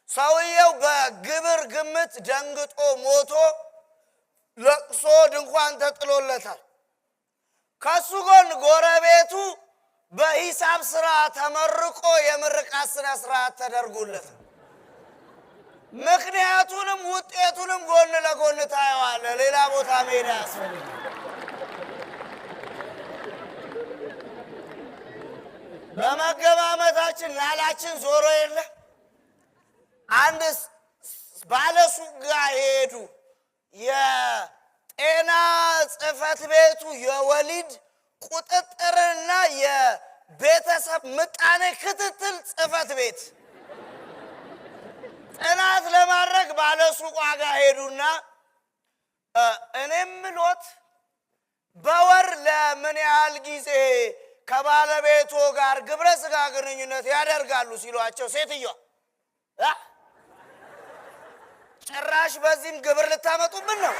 ሰውየው በግብር ግምት ደንግጦ ሞቶ ለቅሶ ድንኳን ተጥሎለታል። ከሱ ጎን ጎረቤቱ በሂሳብ ስራ ተመርቆ የምርቃት ስነ ስርዓት ተደርጎለታል። ምክንያቱንም ውጤቱንም ጎን ለጎን ታየዋለህ። ሌላ ቦታ መሄድ አያስፈልግም። በመገማመታችን ላላችን ዞሮ የለ። አንድ ባለሱቅ ጋር ሄዱ። የጤና ጽሕፈት ቤቱ የወሊድ ቁጥጥርና የቤተሰብ ምጣኔ ክትትል ጽሕፈት ቤት ጥናት ለማድረግ ባለሱቋ ጋር ሄዱና እኔም ምሎት በወር ለምን ያህል ጊዜ ከባለቤቶ ጋር ግብረ ስጋ ግንኙነት ያደርጋሉ ሲሏቸው ሴትዮዋ ጭራሽ በዚህም ግብር ልታመጡብን ነው?